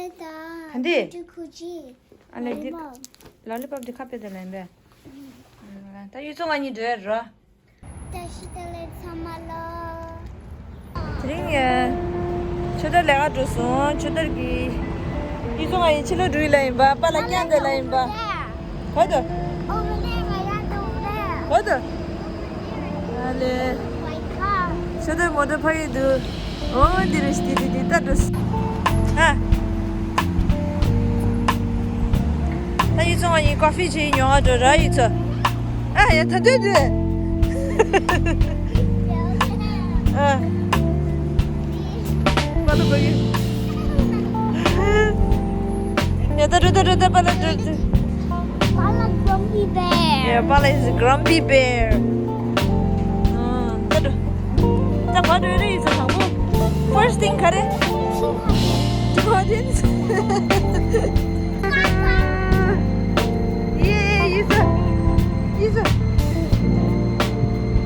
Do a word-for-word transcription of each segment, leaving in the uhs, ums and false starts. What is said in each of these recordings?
ག་འདི། ཨ་ལེ་འདི། ལོ་ལི་པོབ་འདི་ཁ་པེ་དེ་ལ་ཡིན་པས། ད་ཡུལ་ཚོ་ང་གཉིས་འགྲོ་ཡ་རོ། བཀྲ་ཤིས་བདེ་ལེགས་ཚང་མ་ལོ། དེ་རིང་ཡ། ཆོས་དར་ལས་ཀ་འགྲོ་སོང་། ཆོས་དར་གྱི། ཡུལ་ཚོ་ང་གཉིས་ཕྱི་ལོགས་འགྲོ་ཡི་ལ་ཡིན་པ། པཱ་ལགས་རྐྱང་དེ་ལ་ཡིན་པ། ག་དུ། ག་དུ། ཨ་ལེ། ཆོས་དར་མོ་ཊ་ཕ་གི་འདུག་ཨོ་འདི་རེད། འདི་འདི་འདི་ལྟ་འགྲོ། ཧ། ད་ཡུལ་ཚོ་ང་གཉིས་ཀོ་ཕི་བྱེད་ཉོ་ག་འགྲོ་ར་ཡུལ་ཚོ། ཨ་ཡ་ད་འདོད་འདོད། ཨ། པཱ་ལགས་པཱ་ལགས། ཡ་ད་འགྲོ་ད་འགྲོ་ད་པཱ་ལགས་འགྲོ་འགྲོ། Pala's grumpy bear. Yeah, Pala is a grumpy bear. ཨ། ད་འགྲོ། ད་ག་འགྲོ་རེད་ཡིན་ས་དང་པོ། First thing ག་རེ། Tim Hortons. ཡེ་ཡིན་ས། ཡིན་ས།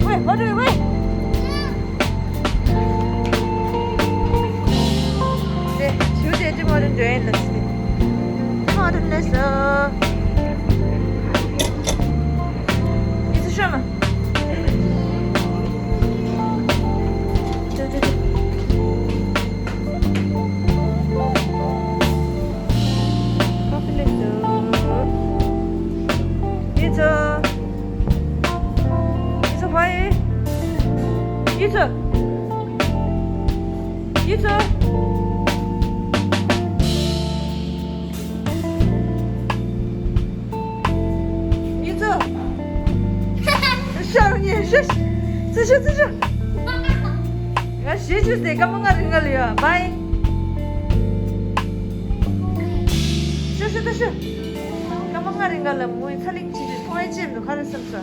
Wait, what do we wait? དེ་ཞུ་དེ་ཊིམ་ཧོ་ཊན་འགྲོ་ཡིན་ལ་སི། ཊིམ་ཧོ་ཊན་ལས་སོ། ཡིན་ས་ཤོ་མ། དེ་དེ་དེ། ཁ་ཕི་ལས་སོ། ཡིན་ས། ཡིན་ས་ཕ་ཡི། ཡིན་ས། ཡིན་ས། ཡིན་ས། ཤ་རུ་ཉེ་ཤ། ཙི་ཤ་ཙི་ཤ། ང་ཞེ་ཅུ་ཟེ་སྐར་མ་ལྔ་རིང་ག་ལ་ཡོད། བའི། ཤ་ཤ་ད་ཤ། སྐར་མ་ལྔ་རིང་ག་ལ་མོའི་ཚ་ལིང་ཅི་ཅི་མཐོང་ཡ་ཅི་མི་ཁ་རེ་སེམས་ས།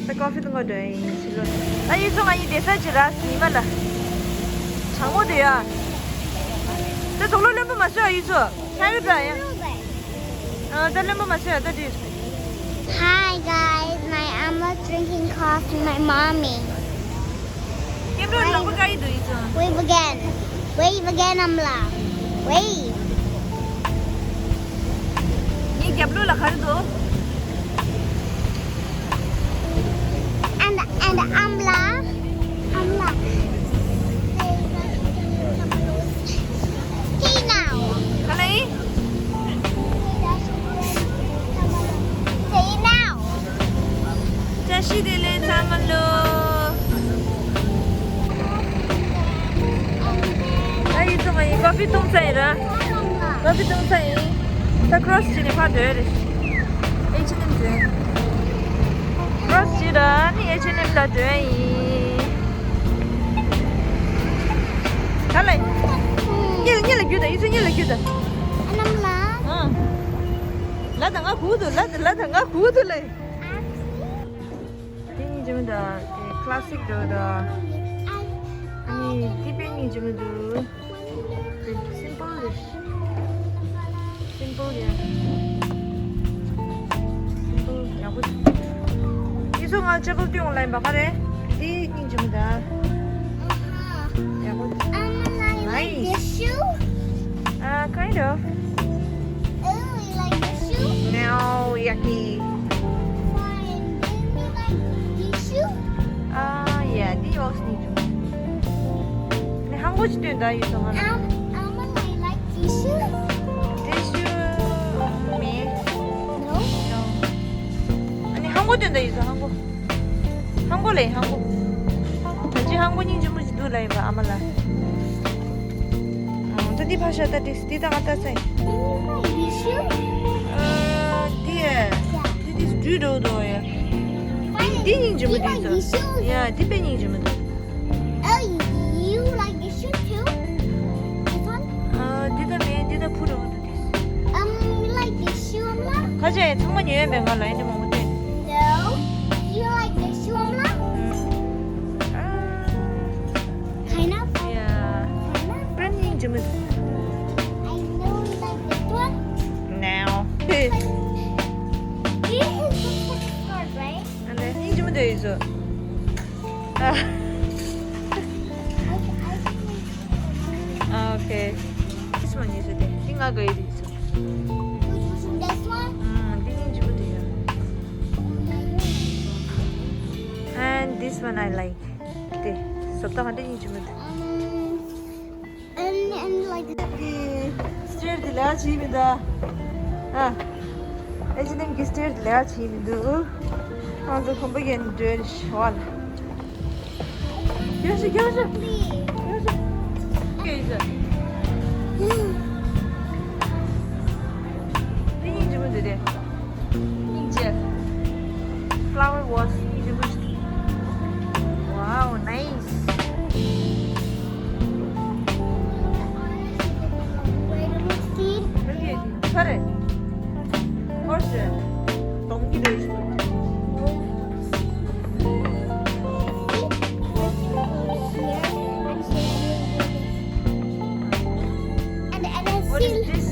ད་ཀོ་ཕི་ཏུ་ང་འགྲོ་ཡིན་ཕྱི་ལོགས། ད་ཡིན་ཚོ་ང་ཡིན་བསྡད་ས་ཅི་ར་ཉི་མ་ལ། གྲང་མོ་དེ་ཡ། ད་དུག་ལོག་རློན་པ་མ་བཟོས་ཨ་ཡིན་ཚོ། ཁྱ་གི་ད་ཡ། ཨ་ད་རློན་པ་མ་བཟོས་ཨ་ད་དྲིས། Hi guys, my Amla's drinking coffee, my mommy. ཀེམ་རོ་ལག་པ་བཀག་ཡི་འདུག་ཡིན་ཚོ། Wave again. Wave again, Amla. Wave. ངའི་རྒྱབ་ལོགས་ལ་ག་རེ་འདུག And, and Amla, Amla. Hey now. ག་ལ་ཡིན། Hey now. བཀྲ་ཤིས་བདེ་ལེགས་ཚང་མ་ལོ། ད་ཡིན་ཚོ་ང་ཡིན་ཀོ་ཕི་འཐུང་ཚར་ཡིན་ར། ཀོ་ཕི་འཐུང་ཚར་ཡིན། ད་ཀྲོ་སི་བྱས་ནས་ཕར་འགྲོ་ཡ་རེད། ཨེཆ་ཨེན་ཨེམ་འགྲོ་ཡ། ཀྲོ་སི་བྱས་ར་ནི་ཨེཆ་ཨེན་ཨེམ་ལ་འགྲོ་ཡ་ཡིན། ག་ལ་ཡིན། གཉིད་ལ་གཉིད་ལ་རྒྱུག་དང་ཡིན་ཚོ་གཉིད་ལ་རྒྱུག་དང་། ཨ་ནམ་ལ། ཨ། ལ་དང་ང་གུག་དུ་ལ་དང་ལ་དང་ང་གུག་དུ་ལ། དེ་སྙིང་རྗེ་མོ་འདུག་དེ་ཀ་ལ་སིག་འདུག་དང་། ཨ་ནི་དེ་དཔེ་སྙིང་རྗེ་མོ་འདུག་དེ་སིམ་པལ་རེད། སིམ་པལ་རེད། སིམ་པལ་ཡག་པོ་འདུག་དེ་ཚོ་ང་ལྕགས་པོ་སྟོན་ལ་ཡིན་པ་ག་རེད། དེ་སྙིང་རྗེ་མོ་འདུག་ཡག་པོ་འདུག Nice. This shoe? Uh, kind of. Oh, you like this shoe? No, yucky. Fine. Do you like this shoe? Uh, yeah, they all need to. ནི་ཧང་གོ་ཅི་སྟོན་ད་ཡོད་ཚང་མ་ལ། Um, Alma, you like this shoe? This shoe, me? No. No. ཨ་ནི་ཧང་གོ་སྟོན་ད་ཡོད་ཚང་ཧང་གོ། ཧང་གོ་ལེ་ཧང་གོ། ད་ཅི་ཧང་གོ་སྙིང་རྗེ་མོ་ཅིག་འདུག་ལ་ཡིན་པ་ཨ་མ་ལ། ཨ། ད་འདི་ཕར་ཤ་ད་ཏིས་འདི་ད་ང་ད་ཚེ། ཨ། འདི། འདི་འདི་འདྲུད་འགྲོ་འདུག་ཡ། འདི་འདི་སྙིང་རྗེ་མོ་འདུག་ཡ། འདི་དཔེ་སྙིང་རྗེ་མོ་འདུག་ཨ། འདི་ད་མེད་འདི་ད་ཕུ་འགྲོ་འདུག་ཏིས། ཁ་ཆེ་ཚང་མ་ཉོས་ཡོད་པའི་ང་ལ་ཡིན་དེ་མང་པོ་སྟེ། No. You like this one, Mom? Kind of? Yeah. Kind of? དཔེ་སྙིང་རྗེ་མོ། I know you like this one. No. This is the second card, right? And then སྙིང་རྗེ་མོ་དེ་ཡིན་ཟོ། I, I can make. Okay. This one. ཡིན་ཟེར་ཏེ། འདི་ང་དགའ་ཡི་རེད་ཟེར། This one? ཨང་། འདི་སྙིང་རྗེ་པོ་འདུག་ཡ། And this one I like. དེ་བཟོ་ལྟ་ག་འདྲ་སྙིང་རྗེ་པོ་འདུག And, and like གི་སི་ཊེར་དེ་ལས་བྱེད་མི་འདུག་ཨ། ཨེ་ཅི་ནེམ་གི་སི་ཊེར་དེ་ལས་བྱེད་མི་འདུག་ང་ཚོ་ཁོམ་པ་ཡན་འགྲོ་ཤོག་ལ། རྒྱག་ཤོག་རྒྱག་ཤོག་རྒྱག་ཤོག་སྐད་ཤོག་དེ་སྙིང་རྗེ་པོ་འདུག་སྟེ། སྙིང་རྗེ། Flower vase སྙིང་རྗེ་པོ་ཞིག Wow, nice. ག་རེ། ཧོར་ཞེ། གདོང་གི་རེད། And, and I What is still this?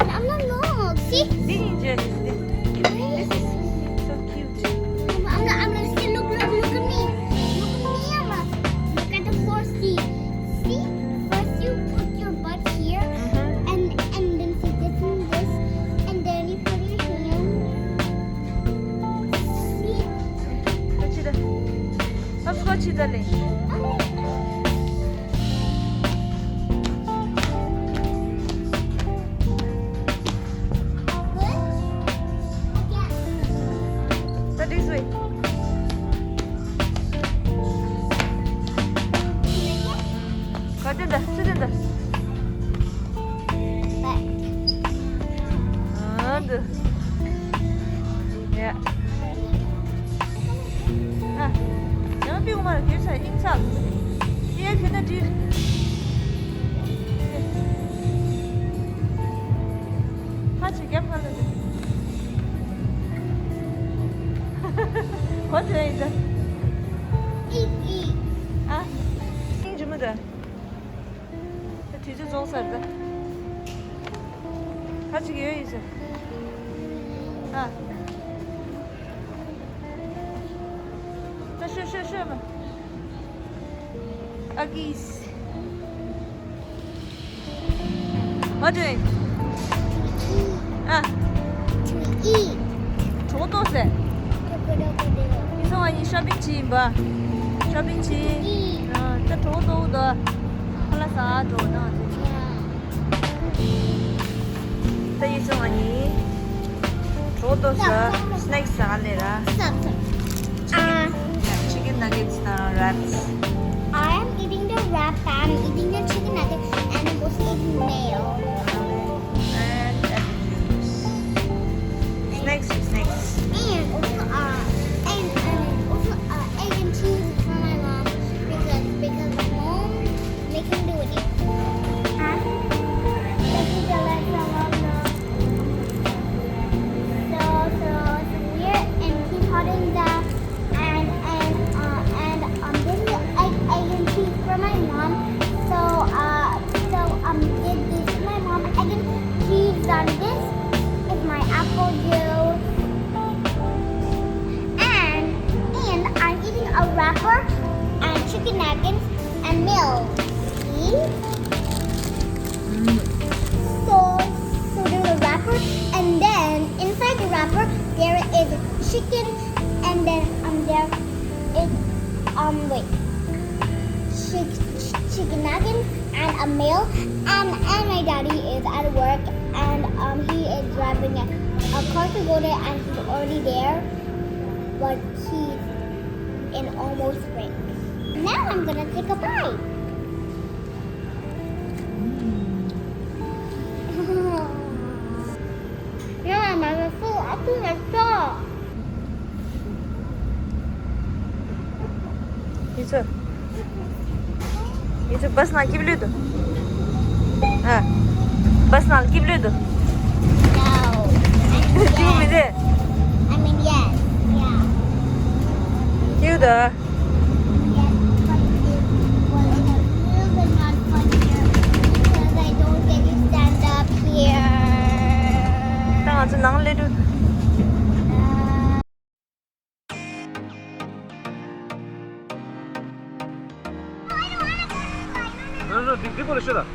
And I'm not, no, see? This is so cute. I'm not, I'm not, see, look, look, look at me. Look at me, Emma. Look at the four C. See? First you put your butt here, Uh-huh. and, and then see this and this, and then you put your hand. See? Let's go to the, let's go to the lake. Okay. That is way. ག་དེ་འདྲ་ཚུལ་དེ་འདྲ། ཨ་འདི། ཡ། ཨ། ཡང་པི་ཨུ་མར་གེར་ས་ཨིན་ཚག་ཡེ་ཁེ་ན་ཏིར། ཧ་ཅི་རྒྱབ་ཁ་ལ་འདི། གོ་ཚེ་ཡིན་ད། ཨ། ཨིན་ཇི་མ་ད། ད་དུས་ཚོད་རྫོགས་ཚར་ད། ཁ་ཅིག་ཡོད་ཡིན་ཟེར། ཨ། ད་ཤོད་ཤོད་ཤོད་མ། ཨ་ཀིས། What doing? ཨ། To eat. གྲོགས་ཏོ་ཟེར། ཨི་སོང་ཨ་ནི་ཤོ་པིང་བྱེད་ཡིན་པ། ཤོ་པིང་བྱེད། ཨ། ད་གྲོགས་ཏོ་འདུག་ཁ་ལག་ཟ་འགྲོ་ན་ང་ཚོ། ད་ཡིན་སོང་ཨ་ནི། གྲོགས་ཏོ་ཟ། སི་ནེག་སི་ཟ་ནས་ར། Stop. Uh, Chicken nuggets དང་wraps. I am eating the wrap and I'm eating the chicken nugget and I'm also eating mayo. And apple juice. Snacks, snacks. And also, uh, and, and also, uh, egg and cheese for my mom because, because mom making do it. And this is the last one. So, so, so we're in Tim Hortons, uh, and, and, uh, and, um, this is egg, egg and cheese for my mom. So, uh, so, um, this, this is my mom. Egg and cheese, and this is my apple juice. And, and I'm eating a wrapper and chicken nuggets and milk. See? So, so there's a wrapper, and then inside the wrapper there is chicken, and then, um, there is, um, wait, chick- ch- chicken nuggets and a mail, and, and my daddy is at work, and, um, he is driving a, a car to go there, and he's already there, but he's in almost break. Now I'm gonna take a bite. ཡང་མ་ལ་སོ་ཨ་ཁུ་ལ་སོ། ཡིན་ཚོ། ཡིན་ཚོ་བྷས་ནང་སྐྱིབས་ལུས་དོ། ཨ། བྷས་ནང་སྐྱིབས་ལུས་དོ། No. I mean, སྐྱིབས་མི་yes. རེད། I mean, yes. Yeah. སྐྱིབས་དོ། Yes, but it was a little bit not fun here because I don't get to stand up here. ད་ང་ཚོ་ནང་སླེབས་འགྲོ། No, no, འདི་འདི་སྐོར་ལ་ཤོད་དང་།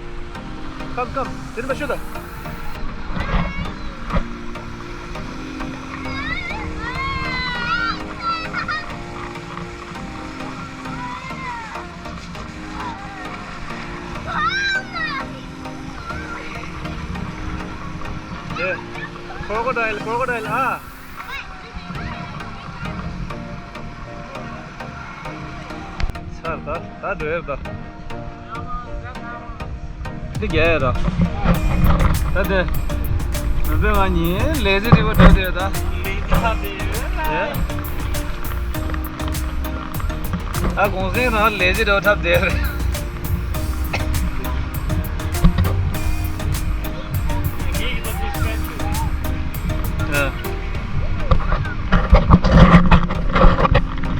Come, come, དེ་རིམ་པ་ཤོད་དང་། དེ། Crocodile, crocodile, ཨ། ཚར་ད། ད་འགྲོ་ཡར་ད། འདི་རྒྱ་ཡར་ད། ད་དེ། མི་འབོད་ང་གཉིས་ལེ་ཟི་རི་བར་འགྲོ་དེ་ད། ལེ་ཟི་ཐབ་དེ་ཡོད་ལ། ཨེ། ད་གུང་སེང་ནང་ལེ་ཟི་རི་བར་འཁྲབ་དེ་རེད། ཨ།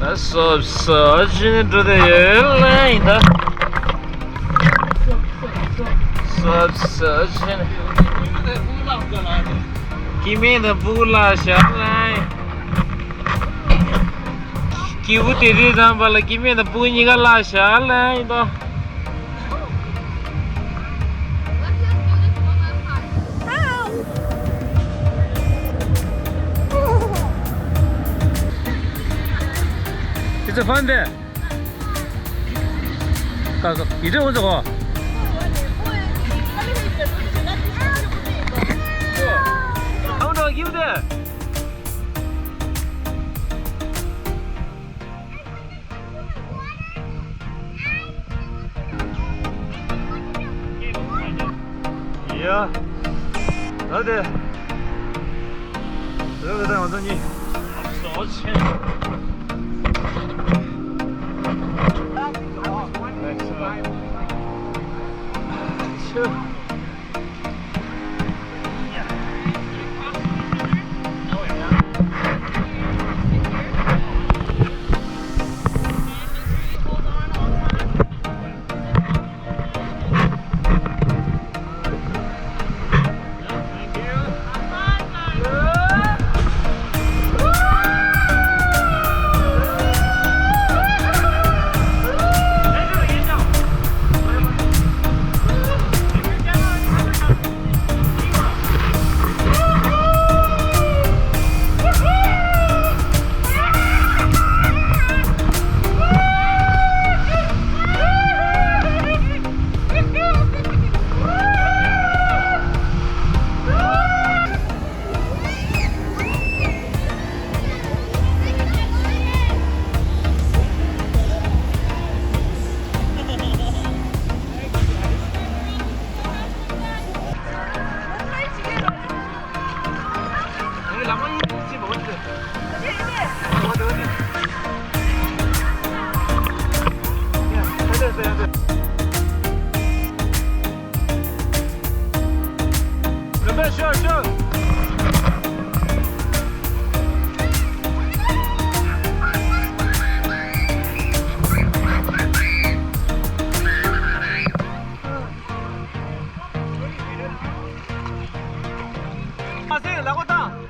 ད་སོབ་སོབ་བྱས་ནས་འགྲོ་དེ་ཡོད་ལ་ཡིན་ད། སོབ་སོབ་བྱས་ནས། སྐྱེ་དམན་དང་སྤུ་གུ་བརླག་བཞག་ལ་ཡིན། སྐྱེས་བུ་དེ་དུས་ཙམ་པ་ལ་སྐྱེ་དམན་དང་སྤུ་གུ་གཉིས་ཀ་བརླག་བཞག་ལ་ཡིན་ད། It's a fun day. ཀ་ཀ་ཡིད་དྲན་འོང་ཚོ་གོ། How do I give there? ཡ། ད་དེ། རེད་རེད། ང་ཚོ་གཉིས། ཟོ་ཆེ། Thanks, man. Sure. མ་ཟེར་ལག་པ་བཏང་།